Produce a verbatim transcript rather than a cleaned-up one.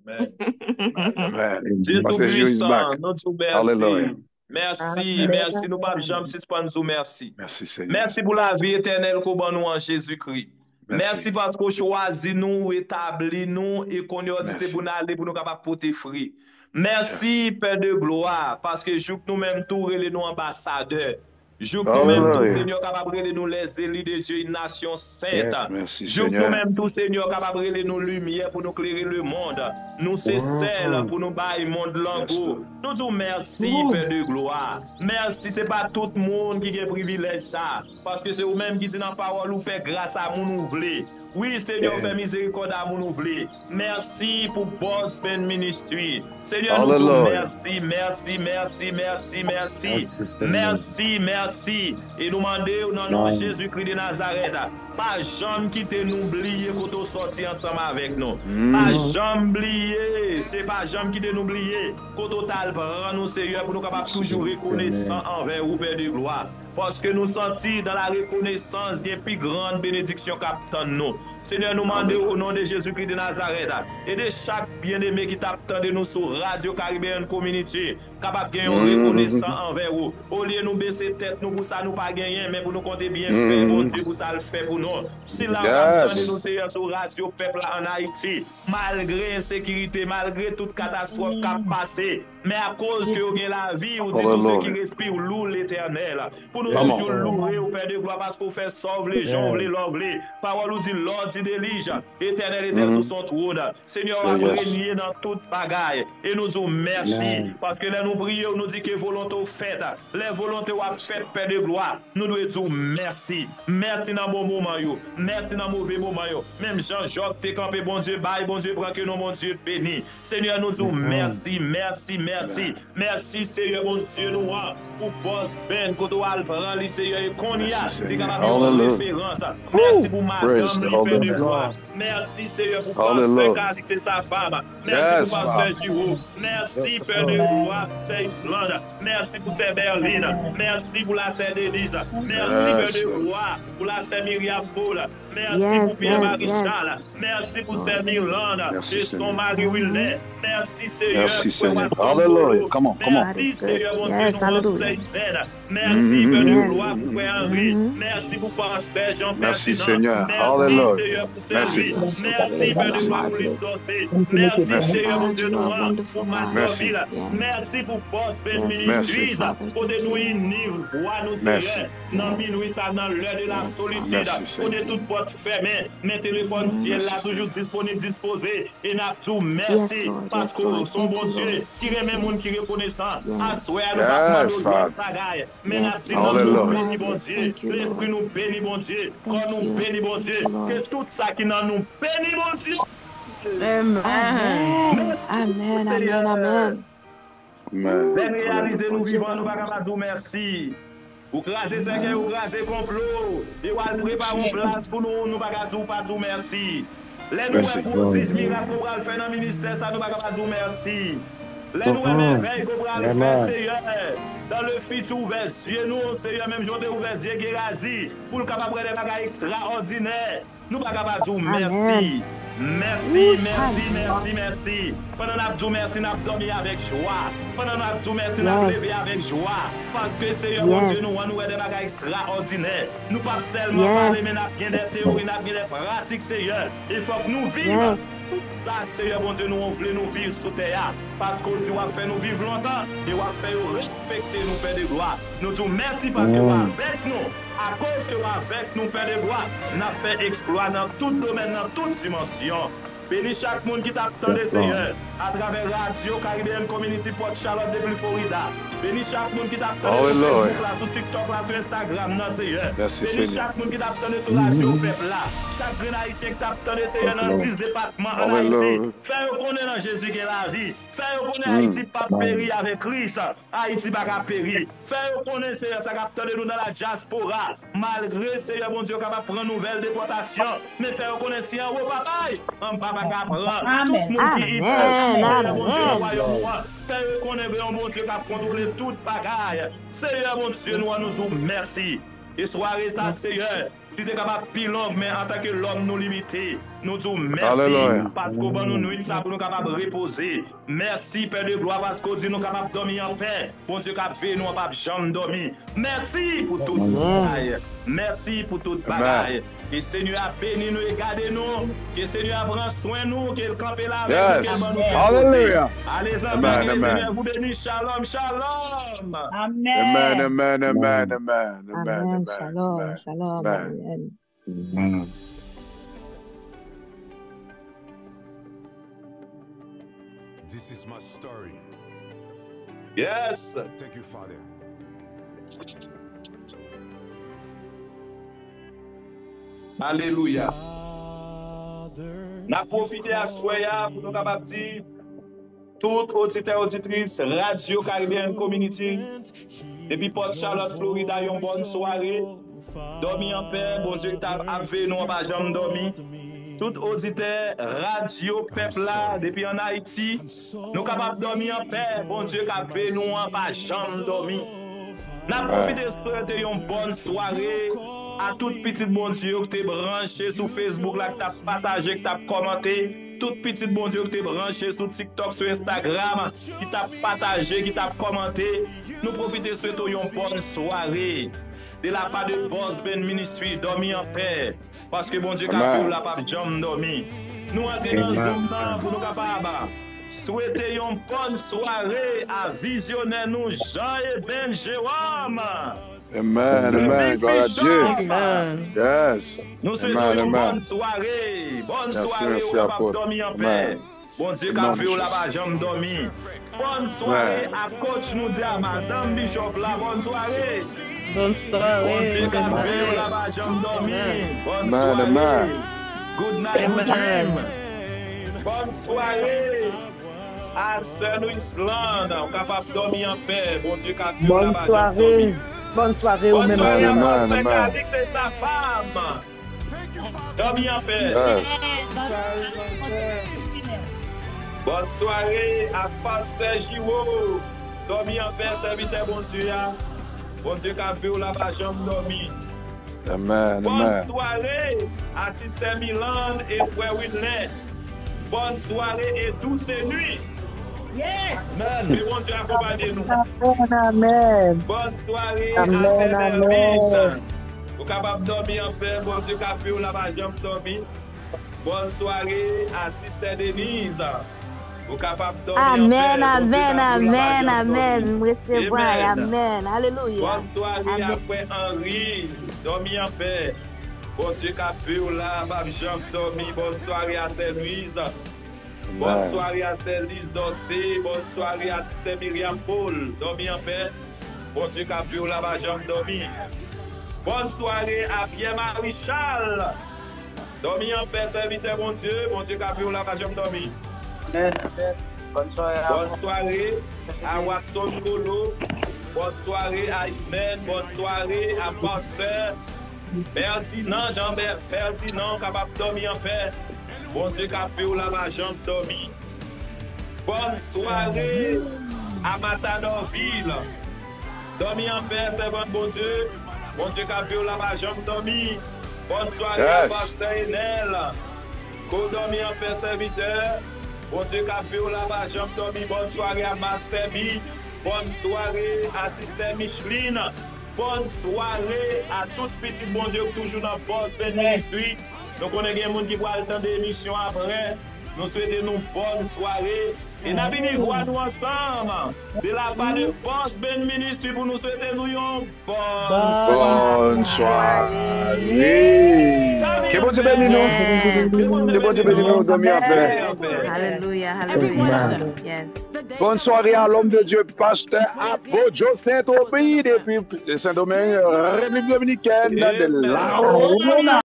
Amen. Dye Toupwisan, nou di w mèsi. Mèsi, mèsi. Nou p ap janm sispann di w mèsi. Mèsi pou lavi etènèl ke w ban nou an Jezikri. Mèsi paske w chwazi nou, w etabli nou, e kounye a w di se pou n ale, pou nou kapab pote fwi. Mèsi, Pè de glwa, paske jouk nou menm tou, w rele nou anbasadè. Jouk nou menm tou, Senyè, w kapab rele nou lèzeli de Dye, yon nasyon sent. Jouk nou menm tou, Senyè, w kapab rele nou limyè pou nou klere lemonn. Nou se sèl pou nou bay mond lan gou. Nou di w mèsi, Pè de glwa. Mèsi, se pa tout moun ki gen privilèj sa. Paske se ou menm ki di nan pawòl ou fè gras a moun ou vle. Wi, Senyè, ou fè mizerikòd a moun ou vle. Mèsi pou Boss Band Ministry. Senyè, nou di w mèsi, mèsi, mèsi, mèsi, mèsi. Mèsi, mèsi. E nou mande w nan non Jezikri de Nazarèt, pa janm kite nou bliye kote w sòti ansanm avèk nou. Pa janm bliye, se pa janm kite nou bliye kote w t al pran nou, Senyè, pou nou kapab toujou rekonesan anvè ou, Pè de glwa. Paske nou santi dans la reconnaissance gen pi gran benediksyon k ap tann nou. Senyè, nou mande w, o non de Jezikri de Nazarèt, ede chak byeneme ki t ap tande nou sou Radio Caribbean Community kapab gen yon rekonesan anvè ou. Olye nou bese tèt nou pou sa nou pa genyen, men pou nou konte byenfè Bondye pou sa l fè pou nou. Sila k ap tande nou, Senyè, sou radyo pèp la ann Ayiti, malgre ensekirite, malgre tout katastwòf k ap pase, men akoz ke yo gen lavi, ou di tou se ki respire ou lou Letènèl. Pou nou toujou louwe ou, Pè de glwa, paske ou fè sa w vle, jan w vle, lè w vle. Pawòl ou di, lors du déluge, Éternel était sur son trône. Senyè, w ap renye nan tout bagay. E nou di w mèsi, paske lè nou priye w, nou di ke volonte w fèt. Lè volonte w ap fèt, Pè de glwa, nou dwe di w mèsi. Mèsi nan bon moman yo. Mèsi nan move moman yo. Menm jan Jòb te kanpe, Bondye bay, Bondye pran, ke non Bondye beni. Senyè, nou di w mèsi, mèsi, mèsi. Mèsi, Senyè Bondye nou an, pou Boss Band, kote w al pran li, Senyè, e kounye a, li kapab yon referans. Mèsi pou madanm li, Pè de glwa. Mèsi, Senyè, pou pastè Calix e sa fanm. Mèsi pou pastè Giro. Mèsi, Pè de glwa, pou sè Islande. Mèsi pou sè Berline. Mèsi pou la sè Denise. Mèsi, Pè de glwa, pou la sè Miriam Paul. Mèsi pou Pierre Marichal. Mèsi pou sè Mirlande e son mari Wilner. Mèsi, Senyè, pou frè Watson Polo. Mèsi, Senyè, Bondye nou an, pou sè Yvène. Mèsi, Pè de glwa, pou frè Henri. Mèsi pou pastè Jean Ferdinand. Mèsi, Senyè, pou sè Louis. Mèsi, Pè de glwa, pou Lil José. Mèsi, Senyè, Bondye nou an, pou Madanvil. Mèsi pou Boss Band Ministries, kote nou ini vwa nou, Senyè, nan minwi sa, nan lè de la solitid, kote tout pòt fèmen, men telefòn syèl la toujou disponib, dispoze. E n ap di w mèsi, paske w se yon Bondye ki renmen moun ki rekonesan. Aswè a, nou p ap mande w lòt bagay, men n ap di nanm nou beni, Bondye, lespri nou beni, Bondye, kò nou beni, Bondye, ke tout sa ki nan nou beni, Bondye. Amèn. Amèn, amèn, amèn. Lè n reyalize nou vivan, nou pa ka pa di w mèsi. Ou kraze sèkèy, ou kraze konplo, e w al prepare yon plas pou nou, nou pa ka di w pa di w mèsi. Lè nou wè pwodij, mirak ke w pral fè nan ministè sa, nou pa ka pa di w mèsi. Lè nou wè mèvèy ke w pral fè, Seyè, dans le futur, ouvè zye nou, Seyè, menm jan w te ouvè zye Gerazi, pou l kapab wè de bagay ekstraòdinè. Nou pa ka pa di w mèsi. Mèsi, mèsi, mèsi, mèsi. Pandan n ap di w mèsi, n ap dòmi avèk jwa. Pandan n ap di w mèsi, n ap leve avèk jwa. Paske, Seyè Bondye nou an, nou wè de bagay ekstraòdinè. Nou p ap sèlman pale, men n ap gen de teyori, n ap gen de pratik, Seyè. E fòk nou viv tout sa, Seyè Bondye nou an, w vle nou viv sou tè a. Paske w di w ap fè nou viv lontan, e w ap fè yo respekte nou, Pè de glwa. Nou di w mèsi paske w avèk nou. Akoz ke w avèk nou, Pè de glwa, n ap fè eksplwa nan tout domèn, nan tout dimansyon. Beni chak moun ki t ap tande, Seyè, atravè radyo Caribbean Community Port Charlotte depi Florida. Beni chak moun ki t ap tande sou Facebook la, sou TikTok la, sou Instagram nan, Seyè. Beni chak moun ki t ap tande sou radyo pèp la. Chak grenn ayisyen ki t ap tande, Seyè, nan dis depatman ann Ayiti. Fè yo konnen nan Jezi gen lavi. Fè yo konnen Ayiti p ap peri avèk Kris. Ayiti pa ka peri. Fè yo konnen, Seyè, sa k ap tande nou nan ladyaspora. Malgre, Seyè Bondye, yo kapab pran nouvèl depòtasyon, men fè yo konnen si anwo pa bay, anba pa ka pran. Tout moun ki itil, Seyè Bondye, nan wayòm ou an, fè yo konnen gen yon Bondye k ap kontwole tout bagay. Seyè Bondye nou an, nou di w mèsi. E sware sa, Seyè, li te kapab pi long, men antanke lòm, nou limite. Nou di w mèsi paske w ban nou nwit sa pou nou kapab repoze. Mèsi, Pè de glwa, paske w di nou kapab dòmi anpè. Bondye k ap veye nou an p ap janm dòmi. Mèsi pou tout bagay. Mèsi pou tout bagay. Ke Senyè a beni nou e gade nou. Ke Senyè a pran swen nou, ke l kanpe la avèk nou, ke l ban nou fòs. Ale zanmi, ke Senyè a beni. Shalom, shalom. Amen. Amen, amen, amen, amen, amen, amen. Shalom, shalom. Amen. This is my story. Yes. Thank you, Father. Alelouya. N ap pwofite aswè a pou nou kapab di, tout oditè, oditris Radio Caribbean Community, depi Port Charlotte, Florida, yon bòn sware. Dòmi anpè, Bondye ki t ap veye nou an pa janm dòmi. Tout oditè Radio Pèp la, depi ann Ayiti, nou kapab dòmi anpè, Bondye k ap veye nou an pa janm dòmi. N ap pwofite swete yon bòn sware a tout pitit Bondye yo ki te branche sou Facebook la, ki t ap pataje, ki t ap kòmante. Tout pitit Bondye yo ki te branche sou TikTok, sou Instagram, ki t ap pataje, ki t ap kòmante. Nou pwofite swete w yon bòn sware. De la pa de Boss Ben Ministry, dòmi anpè. Paske Bondye k ap veye w la p ap janm dòmi. Nou antre nan Zoom nan pou nou kapab swete yon bòn sware a vizyonè nou Jean Eben Jérôme. Amen, amen. Glwa a Dye. Yes. Nou swete w yon bòn sware. Bòn sware, ou kapab dòmi anpè. Bondye k ap veye w la pa janm dòmi. Bòn sware a coach nou di a madanm Bishop la, bòn sware. Bonswa, Bondye k ap veye w la pa janm dòmi. Bòn sware. Good night, good dream. Bòn sware. A sè nou Islande, ou kapab dòmi anpè. Bondye k ap veye w la pa janm dòmi. Bòn sware ou menm. Bòn sware a pastè Calix e sa fam. Dòmi anpè. Bòn sware a pastè Jiwo. Dòmi anpè, sèvitè Bondye a. Bondye k ap veye w la pa janm dòmi. Amen, amen. Bòn sware a sistè Milan e frè Wilner. Bòn sware e douse nwi. Amen. Ke Bondye akonpaye nou. Amen, amen. Bòn sware a sè Mervis. Ou kapab dòmi anpè, Bondye k ap veye w la pa janm dòmi. Bòn sware a sistè Denise. Ou kapab dòmi anpè, Bondye k ap veye w la pa janm dòmi. Amen, amen, amen. M resevwa, amen. Alelouya. Bòn sware a frè Henry. Dòmi anpè. Bondye k ap veye w la, p ap janm dòmi. Bòn sware a sè Louise. Bòn sware a sè Liz Dòse. Bòn sware a sè Miriam Paul. Dòmi anpè. Bondye k ap veye w la, pa janm dòmi. Bòn sware a Pierre Marie Charles. Dòmi anpè, sèvitè Bondye. Bondye k ap veye w la, pa janm dòmi. Amen, amen. Bòn sware a... Bòn sware a Watson Colo. Bòn sware a Ismèn. Bòn sware a pastè Ferdinand, Jean Ber-, Ferdinand, ou kapab dòmi anpè. Bondye k ap veye w la pa janm dòmi. Bòn sware a Matadòvil. Dòmi anpè, sèvant Bondye. Bondye k ap veye w la pa janm dòmi. Bòn sware a pastè Enèl. Ke w dòmi anpè, sèvitè. Bondye k ap veye w la pa janm dòmi. Bòn sware a Master B. Bòn sware a sistè Micheline. Bòn sware a tout pitit Bondye yo ki toujou nan Boss Ben Ministry. Nou konnen gen moun ki pral tande emisyon apre. Nou swete nou bòn sware. E n ap ini vwa nou ansanm. De la pa de Boss Ben Ministry pou nou swete nou yon bòn sware. Bòn sware. Ke Bondye beni nou. Ke Bondye beni nou, dòmi anpè. Alelouya, alelouya. Yes. Bòn sware a lòm de Dye, pastè Apo Jocelyn Tobry depi Sendomeng, Repiblik Dominikèn, de la